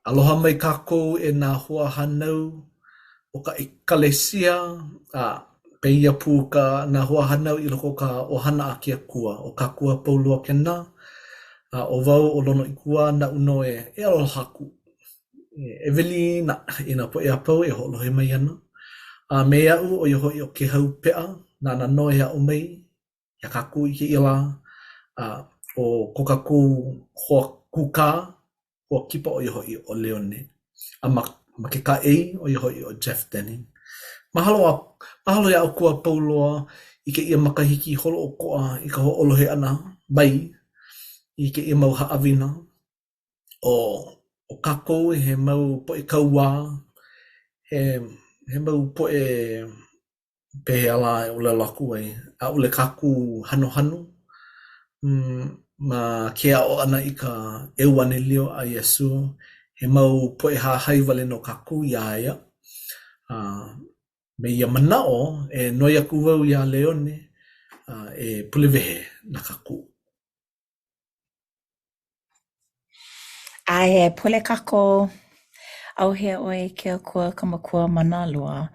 Aloha mai kākou e nā hoahānau o ka ʻekalesia a pēia pū ka nā hoahānau i loko o ka ʻohana a ke Akua. ʻO kākou a pau loa kēnā, a ʻo wau ʻo Lonoikuā naʻu nō e e aloha aku. E welina i nā poʻe a pau e hoʻolohe mai ana. A me aʻu ʻo ia hoʻi ʻo Kēhau Peʻa, nāna nō e aʻo mai iā kākou i kēia lā, a ʻo ko kākou hoa kūkā, hoa kipa ʻo ia hoʻi ʻo Leone. A ma, ma ke kāʻei, ʻo ia hoʻi ʻo Jeff Denning. Mahalo a, mahalo iā ʻoukou a pau loa i kēia makahiki holoʻokoʻa i ka hoʻolohe ʻana mai i kēia mau haʻawina. ʻO, ʻo kākou he mau poʻe kauā, he, he mau poʻe pehea lā e ʻōlelo aku ai, ʻaʻole kākou hanohano ma ke aʻo ʻana i ka ʻEuanelio a Iesū, he mau poʻe hahai wale nō kākou iā ia. A me ia manaʻo, e noi aku wau iā Leone e pule wehe na kākou. ʻAe, e pule kākou. ʻAuhea ʻoe e ke Akua ka Makua mana loa.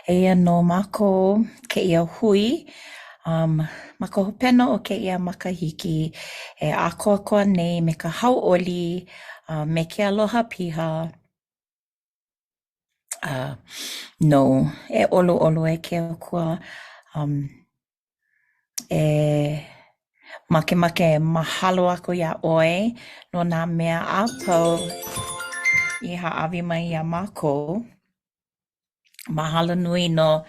Eia nō mākou kēia hui um ma ka hopena o kēia makahiki e ʻākoakoa nei me ka hauʻoli a me ke aloha piha uh nou. E ʻoluʻolu e ke Akua um E makemake e mahalo aku iā ʻoe no nā mea a pau i hāʻawi mai iā mākou. Mahalo nui no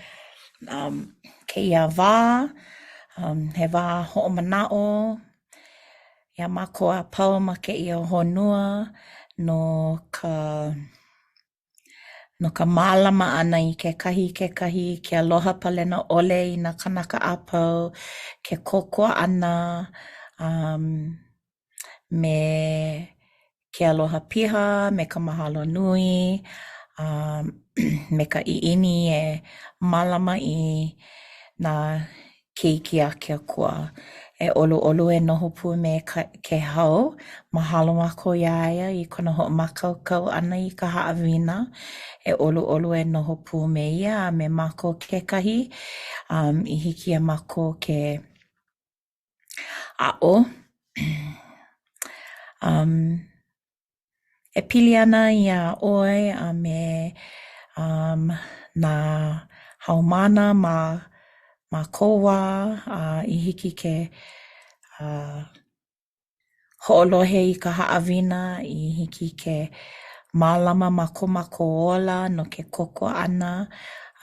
um kēia wā, um he wā hoʻomanaʻo iā mākou a pau ma kēia honua no ka No ka mālama ʻana i kekahi i kekahi, ke aloha palena ʻole i nā kānaka a pau, ke kōkua ʻana um me ke aloha piha, me ka mahalo nui, um me ka ʻiʻini e mālama i nā keiki a ke Akua. E ʻoluʻolu e noho pū me Kēhau. Mahalo mākou iā ia i kona hoʻomākaukau ʻana i ka haʻawina. E ʻoluʻolu e noho pū me ia a me mākou kekahi um i hiki iā mākou ke aʻo. Um e pili ana iā ʻoe a me um nā haumāna ma ma kou wā a i hiki ke uh hoʻolohe i ka haʻawina i hiki ke mālama ma ko mākou ola no ke kōkua ʻana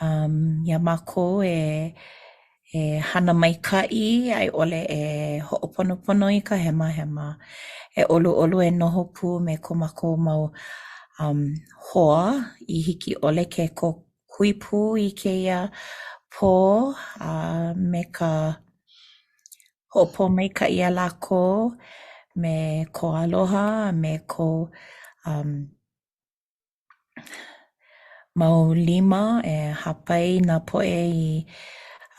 um iā mākou e e hana maikaʻi a i ʻole e hoʻoponopono i ka hemahema. E ʻoluʻolu e noho pū me ko mākou mau um hoa i hiki ʻole ke hui pū i kēia pō a me ka hoʻopōmaikaʻi iā lākou me kou aloha a me kou um mau lima e hāpai i nā poʻe i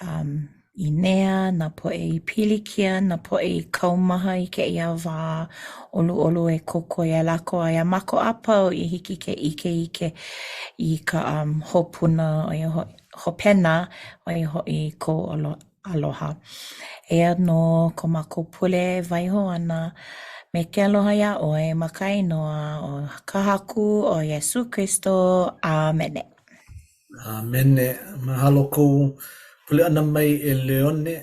um ʻīnea, nā poʻe i pilikia, nā poʻe i kaumaha i kēia wā ʻoluʻolu e kōkua iā lākou a iā mākou a pau i hiki ke ʻike i ke i ka um hopuna ʻo ia hoʻi hopena ʻo ia hoʻi kou aloha. Eia nō ko mākou pule e waiho ana me ke aloha iā ʻoe ma ka inoa o ka Haku ʻo Iesū Kristo. ʻĀmene. ʻĀmene. Mahalo kou pule ʻana mai e Leone.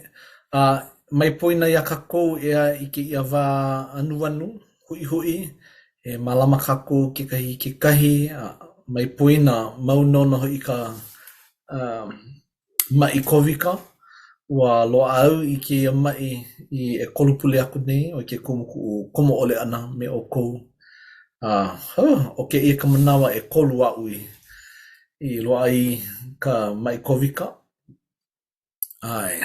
A mai poina iā kākou ʻeā i kēia wā anuanu, huʻihuʻi, e mālama kākou kekahi i kekahi, a mai poina, mau nō nō hoʻi ka um maʻi Kovika, ua loaʻa au i kēia maʻi i ʻekolu pule aku nei, ʻo ke kumu kuʻu komo ʻole ʻana me ʻoukou. A huh, ʻo kēia ka manawa ʻekolu aʻu i i loaʻa ai ka maʻi Kovika. ʻAe.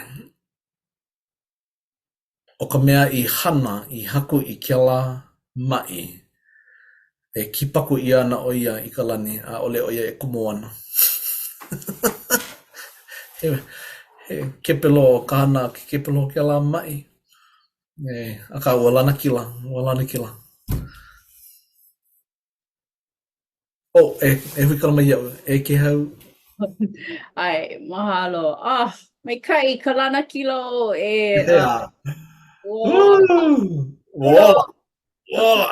ʻO ka mea i hana i haku i kēlā maʻi, e kipaku ʻia ana ʻo ia i ka lani, ʻaʻole ʻo ia e komo ana. He, he kepelo ka hana ke kepelo kēlā maʻi. E, akā ua lanakila, ua lanakila. Oh, e, e huikala mai iaʻu, e Kēhau. ʻAe, mahalo. Ah, maikaʻi ka lanakila o e. Uh, Ola. Ola.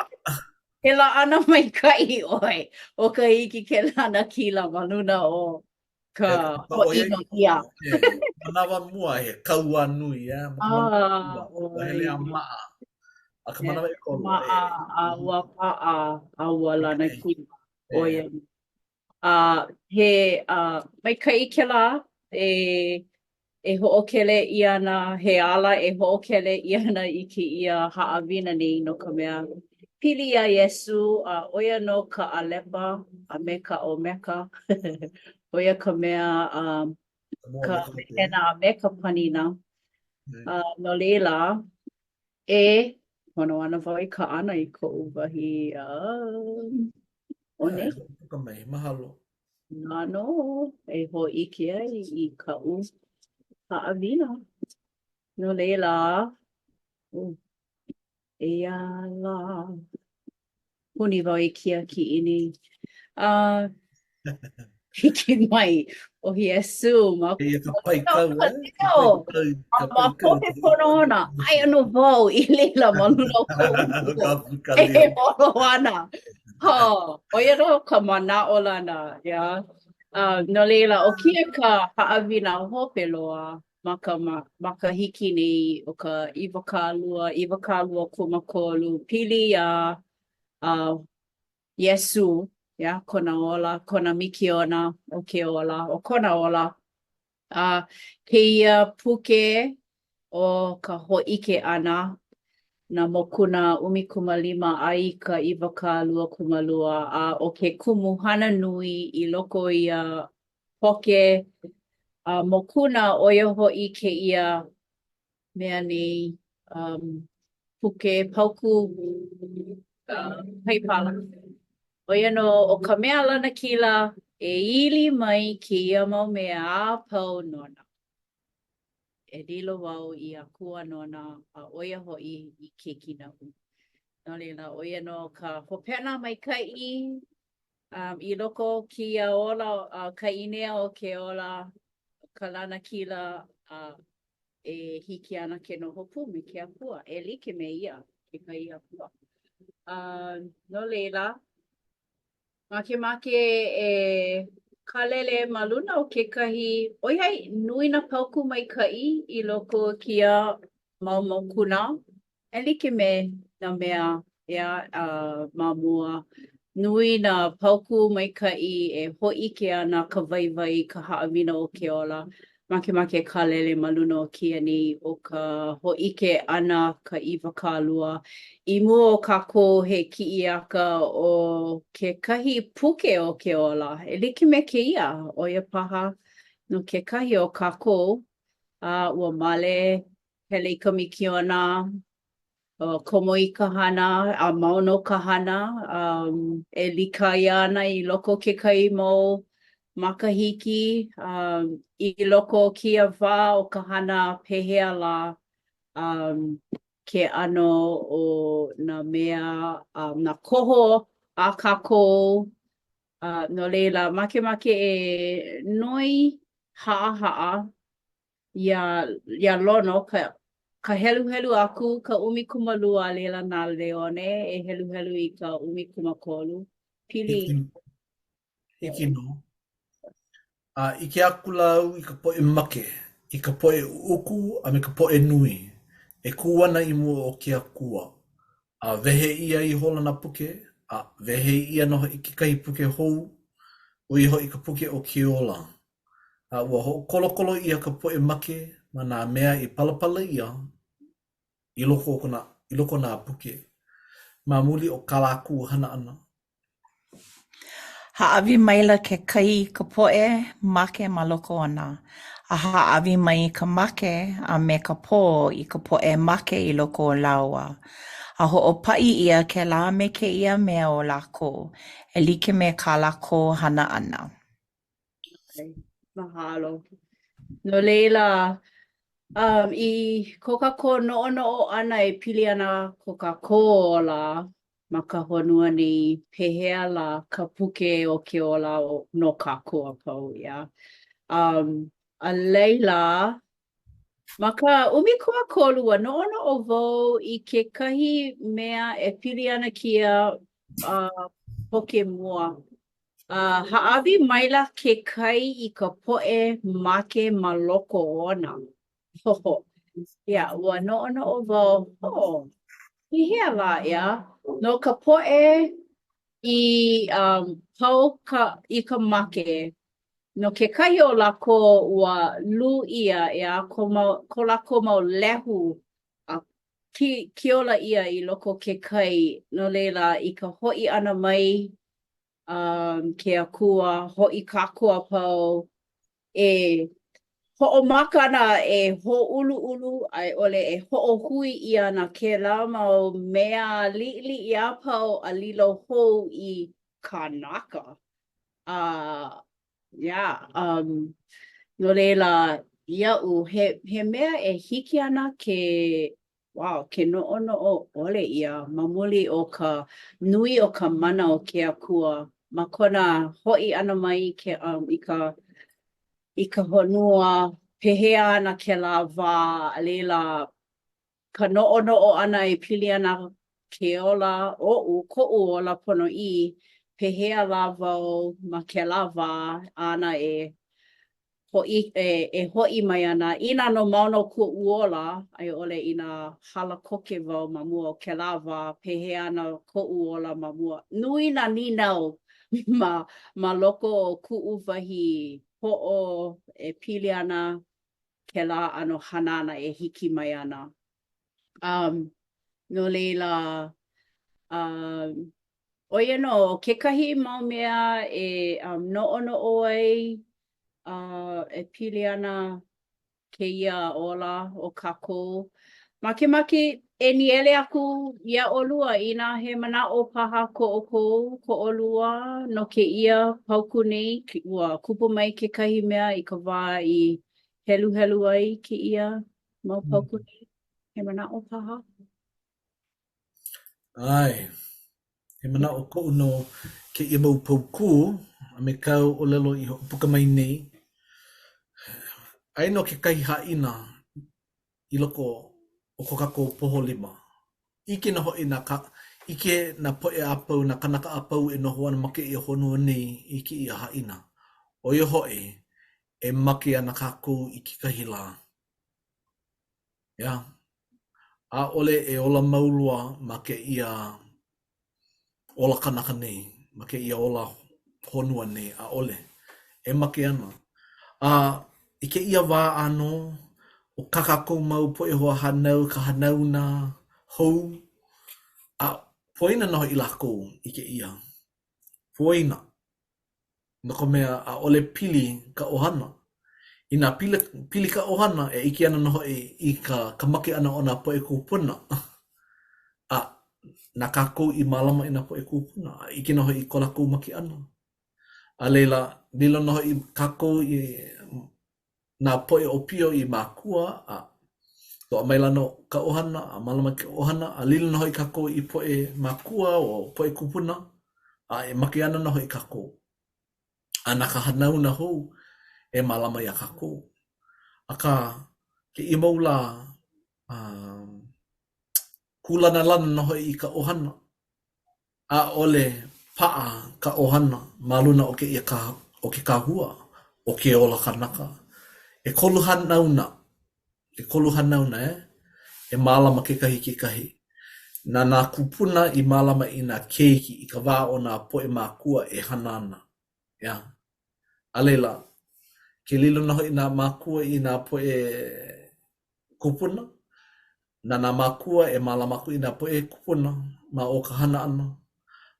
He laʻana maikaʻi ʻoe o ka hiki ke lanakila ma luna o ka hōʻino ʻia. Manawa mua he kaua nui, yeah? Ma ka manawa mua, ua hele a maʻa. A ka manawa ʻekolu, maʻa, a ua paʻa, a ua lanakila. ʻO ia. A he uh, maikaʻi kēlā e e hoʻokele ʻia ana, he ala e hoʻokele ʻia ana i kēia haʻawina nei no ka mea, pili iā Iesū, a ʻo ia nō ka ʻAlepa a me ka ʻOmeka. ʻO ia ka mea um, ka wehena a me ka panina. Uh, no laila, e pono ana wau e kaʻana i koʻu wahi um, one. Hoʻopuka mai, mahalo. Na nō e hōʻike ai i kaʻu haʻawina. No laila, oh, eia lā. Puni wau i kēia kiʻi nei. Uh, hiki mai ʻo Iesū ma Eia ka paikau, eh? Ka paikau, ka ma hope pono ona, aia nō wau i laila ma luna o koʻu e holo ana. Ha, ʻo ia nō ka manaʻolana, yeah. Uh, no laila, ʻo kēia ka haʻawina hope loa ma ka makahiki nei o ka 20 23 pili iā uh, Iesū, yeah, kona ola, kona mikiona o ke ola, o kona ola. A kēia puke o ka hōʻike ʻana, nā mokuna 15 a i ka 22, a ʻo ke kumuhana nui i loko o ia poke a mokuna, ʻo ia hoʻi kēia mea nei, um, puke paukū uh, Paipala. ʻO ia nō, ʻo ka mea lanakila e ili mai kēia mau mea a pau nona. E lilo wau i akua nona, a ʻo ia hoʻi i keiki naʻu. No laila, ʻo ia nō ka hopena maikaʻi um, i loko o kēia ola, uh, ka ʻīnea o ke ola, ka lanakila, a uh, e hiki ana ke noho pū me ke Akua, e like me ia, kekahi Akua. Uh, no laila, makemake e kālele ma luna o kekahi, ʻoiai nui nā paukū maikaʻi i loko o kēia mau mokuna, E like me nā mea ʻeā ma mua, nui nā paukū maikaʻi e hōʻike ana ka waiwai, ka haʻawina o ke ola. Makemake e kālele ma luna o kēia nei ʻo ka hōʻike ʻana ka 20. I mua o kākou he kiʻi aka o kekahi puke o ke ola e like me kēia, ʻo ia paha no kekahi o kākou, a ua male hele i ka mikiona, komo i ka hana, a mau nō ka hana, um, e likaia ana i loko o kekahi mau makahiki, um, i loko o kēia wā o ka hana pehea lā um, ke ʻano o nā mea, um, nā koho a kākou, uh, no laila, makemake e noi haʻahaʻa iā, iā Lono ka, ka heluhelu aku ka 12 a laila na Leone e heluhelu i ka 13. Pili. Hiki, hiki nō. A ʻike akula au i ka poʻe make, i ka poʻe ʻuʻuku a me ka poʻe nui, e kū ana i mua o ke Akua, a wehe ʻia ihola nā puke, a wehe ʻia nō hoʻi kekahi puke hou, ʻo ia hoʻi ka puke o ke ola. A ua hoʻokolokolo ʻia ka poʻe make ma nā mea i palapala ʻia i loko o kona, i loko o nā puke, ma muli o kā lākou hana ʻana. Hāʻawi maila ke kai i ka poʻe make ma loko ona, a hāʻawi mai ka make a me ka pō i ka poʻe make i loko o lāua, a hoʻopaʻi ʻia kēlā me kēia mea o lākou, e like me kā lākou hana ʻana. Mahalo. No laila, um, i ko kākou noʻonoʻo ʻana e pili ana ko kākou ola. ma ka honua nei, pehea lā ka puke o ke ola no kākou a pau, yeah. Um, a laila, ma ka 13, ua noʻonoʻo wau i kekahi mea e pili ana kēia uh, poke mua. Uh, hāʻawi maila ke kai i ka poʻe make ma loko ona. Ho, yeah, ua noʻonoʻo wau, ho, pehea lā, yeah? No ka poʻe i um, pau ka, i ka make, no kekahi o lākou ua lū ʻia, yeah, ko, mau, ko lākou mau lehu a ki, kiola ʻia i loko o ke kai, no laila, i ka hoʻi ʻana mai um, ke Akua, hoʻi kākou a pau e hoʻomaka ana e hōʻuluʻulu a i ʻole e hoʻohui ʻia ana kēlā mau mea liʻiliʻi a pau a lilo hou i kānaka. Uh, yeah, um, no laila, iaʻu, he, he mea e hiki ana ke Wow, ke noʻonoʻo ʻole ʻia ma muli o ka nui o ka mana o ke Akua ma kona hoʻi ʻana mai i ke, um, i ka, i ka honua, pehea ana kēlā wā, a laila, ka noʻonoʻo ʻana e pili ana ke ola oʻu, koʻu ola ponoʻī, pehea lā wau ma kēlā wā āna e hoʻi, e, e hoʻi mai ana, inā nō mau nō koʻu ola, a i ʻole inā hala koke wau ma mua o kēlā wā, pehea ana koʻu ola ma mua. Nui nā nīnau ma, ma loko o kuʻu wahi poʻo e pili ana kēlā ʻano hanana e hiki mai ana. Um, no laila, um, ʻo ia nō kekahi mau mea e um, noʻonoʻo ai uh, e pili ana kēia ola o kākou. Makemake e nīele aku iā ʻolua inā he manaʻo paha ko ʻoukou, ko ʻolua no kēia paukū nei, ua kupu mai kekahi mea i ka wā i heluhelu ai kēia mau paukū nei. He manaʻo paha? ʻAe, he manaʻo koʻu no kēia mau paukū a me kāu ʻōlelo i hoʻopuka mai nei. Aia nō kekahi haʻina i loko o ko kākou poho lima. ʻIke nō hoʻi nā ka ʻike nā poʻe a pau, nā kānaka a pau e noho ana ma kēia honua nei i kēia haʻina. ʻO ia hoʻi, e make ana kākou i kekahi lā. Yeah. ʻAʻole e ola mau loa ma kēia ola kanaka nei, ma kēia ola honua nei, ʻaʻole. E make ana. A i kēia wā ʻānō, ʻo kā kākou mau poʻe hoahānau, ka hanauna hou, a poina nō hoʻi lākou i kēia. Poina. No ka mea, ʻaʻole pili ka ʻohana. Inā pili, pili ka ʻohana, e ʻike ana nō hoʻi i ka, ka make ʻana o nā poʻe kūpuna. A na kākou i mālama i nā poʻe kūpuna, a ʻike nō hoʻi i ko lākou make ʻana. A laila, lilo nō hoʻi kākou i nā poʻe ʻōpio i mākua, a loaʻa maila nō ka ʻohana, a mālama i ka ʻohana, a lilo nō hoʻi kākou i poʻe mākua o poʻe kūpuna, a e make ana nō hoʻi kākou. A na ka hanauna hou e mālama iā kākou. Akā, kēia mau lā, um, kūlanalana nō hoʻi i ka ʻohana. ʻAʻole paʻa ka ʻohana ma luna o kēia ka o ke kahua o ke ola kanaka. ʻEkolu hanauna, ʻekolu hanauna eh, e mālama kekahi i kekahi. Na nā kūpuna i mālama i nā keiki i ka wā o nā poʻe mākua e hana ana, ʻeā. A laila, ke lilo nō hoʻi nā mākua i nā poʻe kūpuna, na nā mākua e mālama aku i nā poʻe kūpuna ma o ka hana ʻana,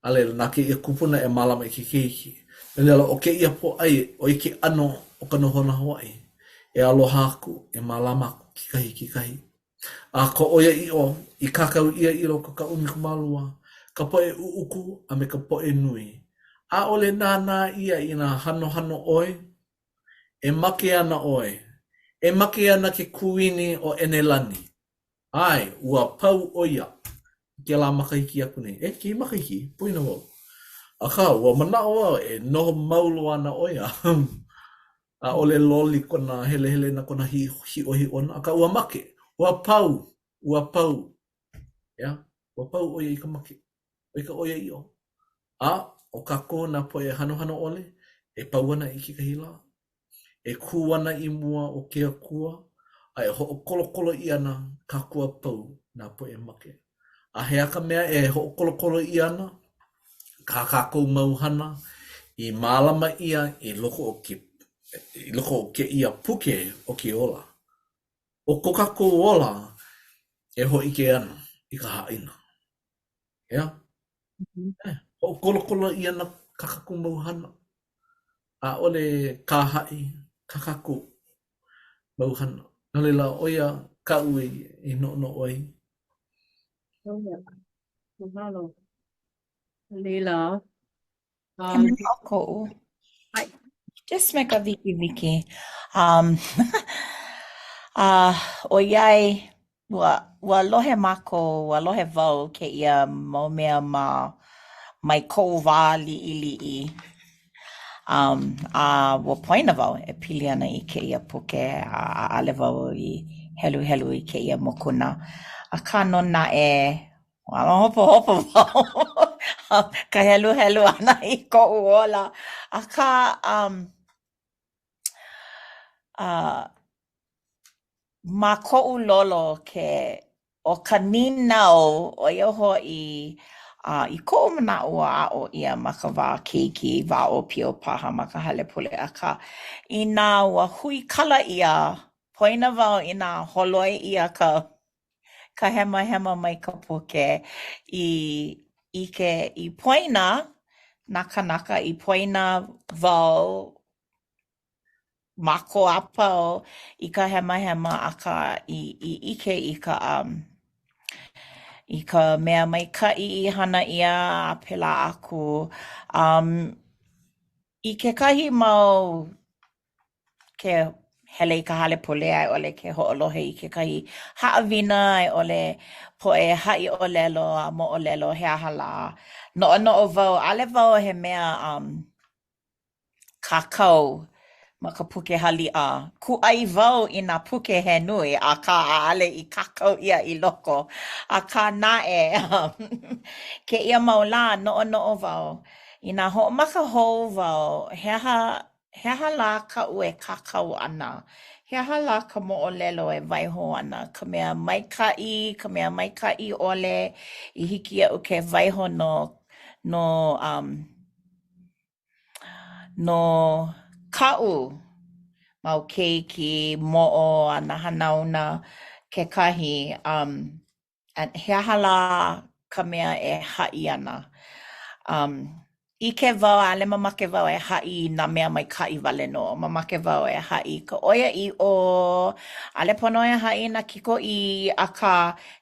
a laila, na kēia kūpuna e mālama i ke keiki. No laila, ʻo kēia pōʻai, ʻo ia ke ʻano o ka nohona Hawaiʻi, e aloha aku, e mālama aku kekahi i kekahi. A ka ʻoiaʻiʻo i kākau ʻia i loko o ka 12, ka poʻe ʻuʻuku a me ka poʻe nui, ʻaʻole nānā ʻia inā hanohano ʻoe, E make ana ʻoe. E make ana ke kūini o ʻEnelani. ʻAe, ua pau ʻo ia. I kēlā makahiki aku nei. E, kēia makahiki, poina wau. Akā, ua manaʻo au e noho mau loa ana ʻo ia. ʻAʻole loli kona helehelena, kona hiʻohiʻona, akā ua make, ua pau, ua pau. ʻEā, ua pau ʻo ia i ka make. ʻO ka ʻoiaʻiʻo. A ʻo kākou nā poʻe hanohano ʻole, e pau ana i kekahi lā. E kū ana i mua o ke Akua, a e hoʻokolokolo ʻia ana kākou a pau nā poʻe make. A he aha ka mea e hoʻokolokolo ʻia ana? Kā kākou mau hana i mālama ʻia i loko o ke i loko o kēia puke o ke ola. ʻO ko kākou ola e hōʻike ana i ka haʻina. ʻEā? Mm-hmm. Eh, hoʻokolokolo ʻia ana kā kākou mau hana. ʻAʻole kāhaʻi kā kākou mau hana. No laila, ʻo ia kaʻu i, i noʻonoʻo ai. Mahalo. Leila. Um, He manaʻo koʻu. Just me ka wikiwiki. Um, uh, ʻoiai, ua, ua lohe mākou, ua lohe wau kēia mau mea ma, mai koʻu wā liʻiliʻi. Um, a ua poina wau e pili ana i kēia puke a ʻaʻole wau i heluhelu i kēia mokuna. Akā nō naʻe, Ua hopohopo wau ka heluhelu ʻana i koʻu ola. Akā, um, uh, ma koʻu lolo ke, ʻo ka nīnau, ʻo ia hoʻi, uh, i koʻu manaʻo ua aʻo ʻia ma ka wā keiki, wā ʻōpio paha ma ka hale pule, akā, inā ua huikala ʻia, poina wau inā holoi ʻia ka ka hemahema mai ka puke i ʻike i poina nā kānaka, i poina wau mākou a pau i ka hemahema akā i i ʻike i ka um i ka mea maikaʻi i hana ʻia a pēlā aku. Um i kekahi mau ke hele i ka hale pule a i ʻole ke hoʻolohe i kekahi haʻawina a i ʻole poʻe haʻiʻōlelo a moʻolelo he aha lā. Noʻonoʻo wau, ʻaʻole wau he mea um kākau ma ka puke haliʻa. Kūʻai wau i nā puke he nui, akā ʻaʻole i kākau ʻia i loko. Akā naʻe, kēia mau lā, noʻonoʻo wau, inā hoʻomaka hou wau, he aha He aha lā kaʻu e kākau ana? He aha lā ka moʻolelo e waiho ana, ka mea maikaʻi, ka mea maikaʻi ʻole i hiki iaʻu ke waiho no, no, um, no kaʻu mau keiki, moʻo a nā hanauna kekahi, um, he aha lā ka mea e haʻi ana? Um, ʻike wau, ʻaʻole mamake wau e haʻi i nā mea maikaʻi wale nō. Mamake wau e haʻi i ka ʻoiaʻiʻo, ʻaʻole pono e haʻi i nā kikoʻī, akā,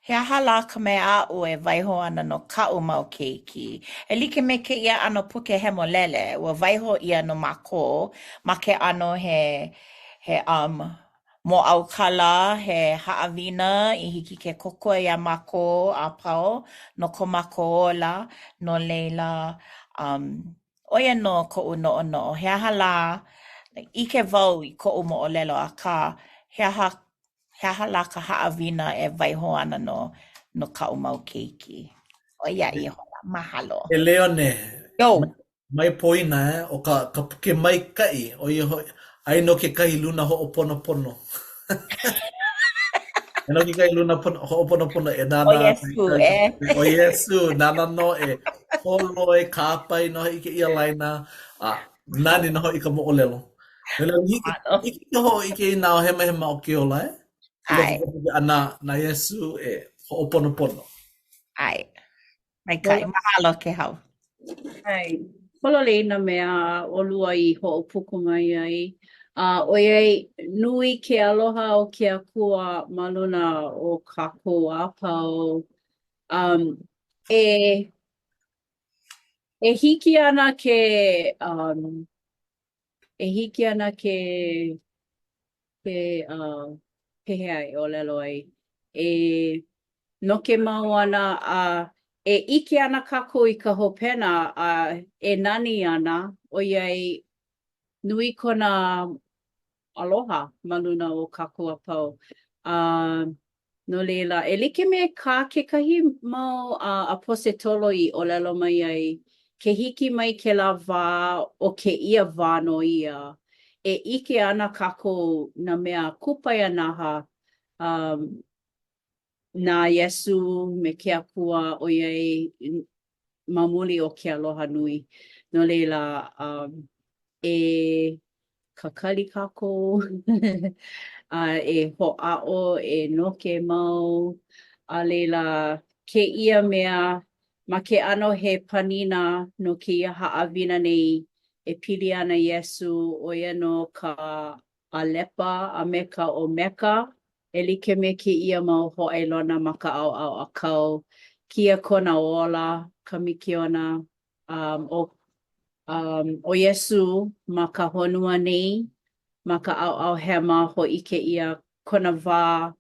he aha lā ka mea aʻu e waiho ana no kaʻu mau keiki? E like me kēia ʻano puke hemolele, ua waiho ʻia no mākou ma ke ʻano he, he, um, mōʻaukala, he haʻawina i hiki ke kōkua iā mākou a pau no ko mākou ola, no laila, um, ʻo ia nō koʻu noʻonoʻo, he aha lā, ʻike wau i koʻu moʻolelo, akā, he aha, he aha lā ka haʻawina e waiho ana no, no kaʻu mau keiki? ʻO ia ihola. Mahalo. E Leone, Yo! Mai poina, eh, ʻo ka, ka puke maikaʻi, ʻo ia hoʻi, aia nō kekahi luna hoʻoponopono. Aia nō kekahi luna pono, hoʻoponopono e nānā. ʻO Iesū, eh. ʻO Iesū, nāna nō e holoi, kāpae nō hoʻi i kēia laina, a nani nō hoʻi ka moʻolelo. No laila, hiki, hiki ke hōʻike i nā hemahema o ke ola, eh? ʻAe. A na, na Iesū e hoʻoponopono. ʻAe. Maikaʻi. Mahalo, Kēhau. ʻAe. Pololei nā mea a ʻolua i hoʻopuka mai ai. A ʻoiai nui ke aloha o ke Akua ma luna o kākou a pau, um, e, e hiki ana ke, um, e hiki ana ke, ke, uh, pehea e ʻōlelo ai, e. noke mau ana a e ʻike ana kākou i ka hopena a e nani ana ʻoiai nui kona aloha ma luna o kākou a pau. A no laila, e like me kā kekahi mau ʻaposetolo i ʻōlelo mai ai, ke hiki mai kēlā wā ʻo kēia wā nō ia, e ʻike ana kākou nā mea kupaianaha um, na Iesū me ke Akua ʻoiai ma muli o ke aloha nui. No laila, um, e kakali kākou a e hoʻāʻo e noke mau. A laila, kēia mea ma ke ʻano he panina no kēia haʻawina nei e pili ana Iesū, ʻo ia nō ka ʻAlepa a me ka ʻOmeka, e like me kēia mau hōʻailona ma ka ʻaoʻao ʻākau, kēia kona ola, ka mikiona, um, ʻo, um, ʻo Iesū ma ka honua nei, ma ka ʻaoʻao hema, hōʻike ʻia kona wā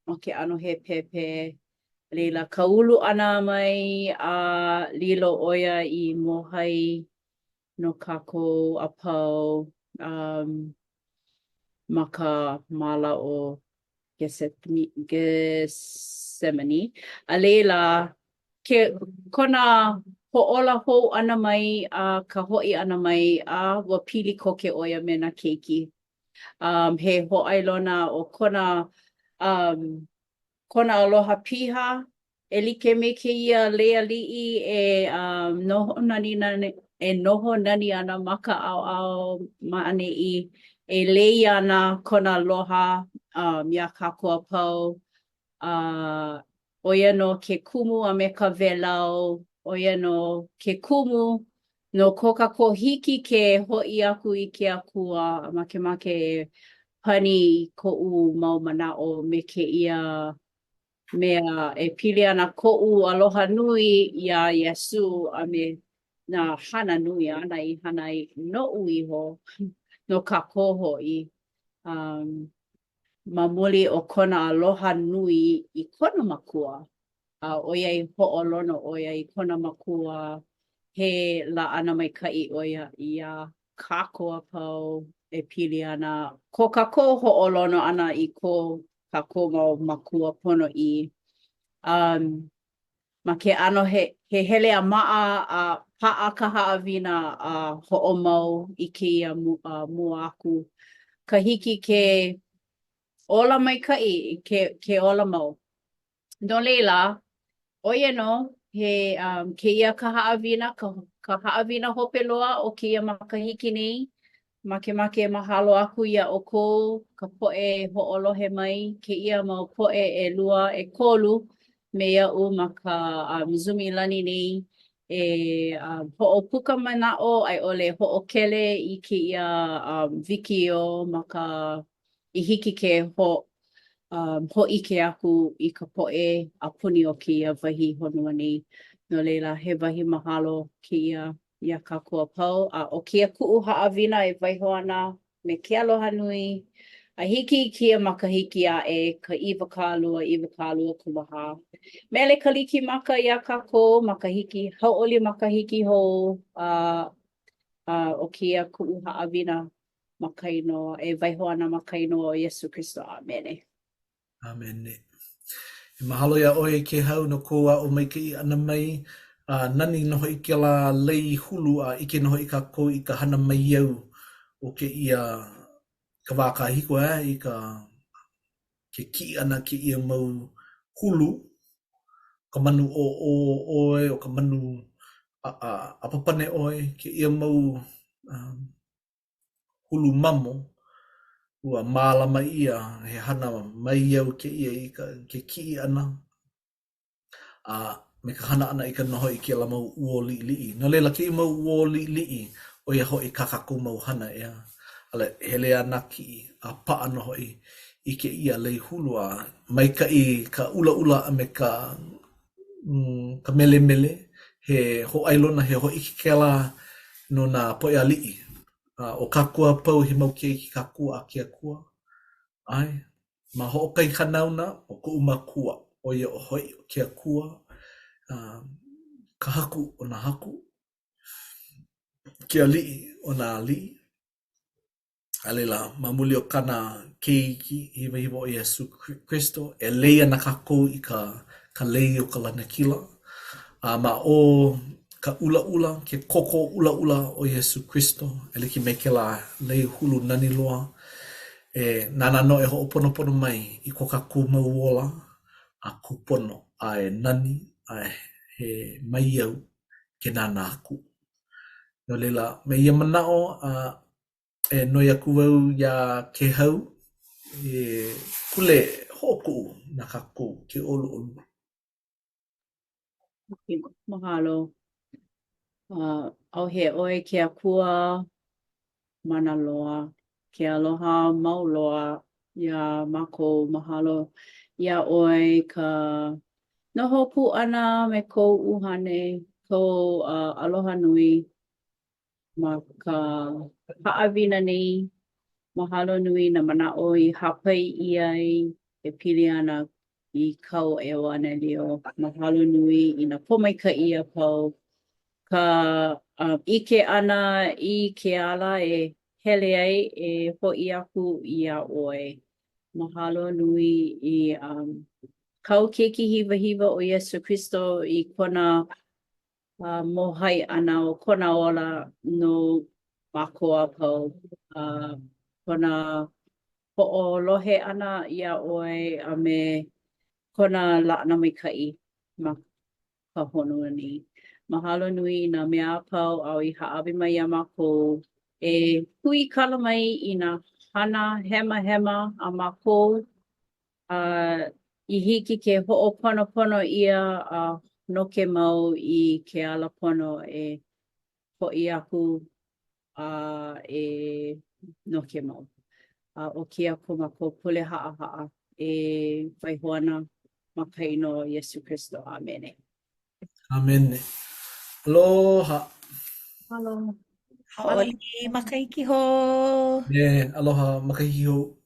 ma ke ʻano he pēpē. A laila, ka ulu ʻana mai a lilo ʻo ia i mōhai no kākou a pau um, ma ka māla o Gesemani. A laila, ke, kona hoʻōla hou ʻana mai a ka hoʻi ʻana mai, a ua pili koke ʻo ia me nā keiki. Um, he hōʻailona o kona um, kona aloha piha e like me kēia lei aliʻi e um, noho nani, nani, e noho nani ana ma ka ʻaoʻao ma ʻaneʻi, e lei ana kona aloha um, iā kākou a pau. A uh, ʻo ia nō ke kumu a me ka wēlau, ʻo ia nō ke kumu no ko kākou hiki ke hoʻi aku i ke Akua, makemake e pani i koʻu mau manaʻo me kēia mea e pili ana koʻu aloha nui iā Iesū a me nā hana nui āna i hana ai noʻu iho, no kākou hoʻi. Um, ma muli o kona aloha nui i kona makua, a ʻoiai hoʻolono ʻo ia i kona makua, he laʻana maikaʻi ʻo ia iā kākou a pau e pili ana ko kākou hoʻolono ʻana i ko kākou mau makua ponoʻī. Um, ma ke ʻano he, he hele a maʻa a paʻa ka haʻawina a hoʻomau i kēia mu, uh, mua aku. Ka hiki ke ola maikaʻi, ke, ke ola mau. No laila, ʻo ia nō, he um, kēia ka haʻawina, ka, ka haʻawina hope loa o kēia makahiki nei. Makemake e mahalo aku iā ʻoukou, ka poʻe hoʻolohe mai, kēia mau poʻe ʻelua, ʻekolu me iaʻu ma ka um, Zoom ilani nei e um, hoʻopuka manaʻo a i ʻole hoʻokele i kēia um, wikiō ma ka i hiki ke ho, um, hōʻike aku i ka poʻe a puni o kēia wahi honua nei. No laila, he wahi mahalo kēia iā kākou a pau, a ʻo kēia kuʻu haʻawina e waiho ana me ke aloha nui a hiki i kēia makahiki aʻe, ka 20 24. Mele Kalikimaka iā kākou, makahiki hauʻoli makahiki hou, a, a ʻo kēia kuʻu haʻawina ma ka inoa, e waiho ana ma ka inoa o Iesū Kristo. ʻĀmene. ʻĀmene. E mahalo iā ʻoe e Kēhau no kou aʻo maikaʻi ʻana mai. A nani nō hoʻi kēlā lei hulu a ʻike nō hoʻi kākou i ka hana maiau o kēia ka wā kahiko eh, i ka ke kiʻi ʻana kēia mau hulu, ka manu ʻōʻō ʻoe, ʻo ka manu ʻapapane ʻoe, kēia mau um, hulu mamo, ua mālama ʻia he hana maiau kēia i ka ke kiʻi ʻana a me ka hana ʻana i ka noho i kēlā mau ʻuo liʻiliʻi. No laila, kēia mau ʻuo liʻiliʻi, ʻo ia hoʻi kā kākou mau hana, ʻeā. A laila, hele a nākiʻi a paʻa nō hoʻi i kēia lei hulu a maikaʻi ka ʻulaʻula a me ka mm, ka melemele, he hōʻailona, he hōʻike kēlā no nā poʻe aliʻi. A ʻo kākou a pau he mau keiki kākou a ke Akua. ʻAe, ma hoʻokahi hanauna o koʻu makua. ʻo ia hoʻi ʻo ke Akua, ka Haku o nā haku, ke Aliʻi o nā aliʻi. A laila, ma muli o kāna keiki hiwahiwa ʻo Iesū Kristo, e lei ana kākou i ka ka lei o ka lanakila. A ma o ka ʻulaʻula, ke koko ʻulaʻula o Iesū Kristo, e like me kēlā lei hulu nani loa, e nāna nō e hoʻoponopono mai i ko kākou mau ola a kūpono, a e nani, a he maiau ke nānā aku. No laila, me ia manaʻo, a e noi aku au iā Kēhau e pule hoʻokuʻu na kākou ke ʻoluʻolu. Mahalo. Uh, ʻauhea ʻoe ke Akua mana loa, ke aloha mau loa iā mākou. Mahalo iā ʻoe ka noho pū ʻana me kou ʻuhane, kou uh, aloha nui ma ka haʻawina nei. Mahalo nui nā manaʻo i hāpai ʻia ai e pili ana i kāu ʻeuanelio. Mahalo nui i nā pōmaikaʻi a pau, ka ʻike ʻana i ke ala e hele ai e hoʻi aku iā ʻoe. Mahalo nui i um, kāu keiki hiwahiwa ʻo Iesū Kristo i kona uh, mōhai ʻana o kona ola no mākou a pau, uh, kona hoʻolohe ʻana iā ʻoe a me kona laʻana maikaʻi ma ka honua nei. Mahalo nui i nā mea a pau āu i hāʻawi mai iā mākou e huikala mai i nā hana hemahema a mākou a i hiki ke hoʻoponopono ʻia a noke mau i ke ala pono e hoʻi aku a e noke mau. A ʻo kēia ko mākou pule haʻahaʻa e waiho ana ma ka inoa o Iesū Kristo. ʻĀmene. ʻĀmene. Aloha. Aloha. Hauʻoli makahiki hou. E, aloha makahiki hou.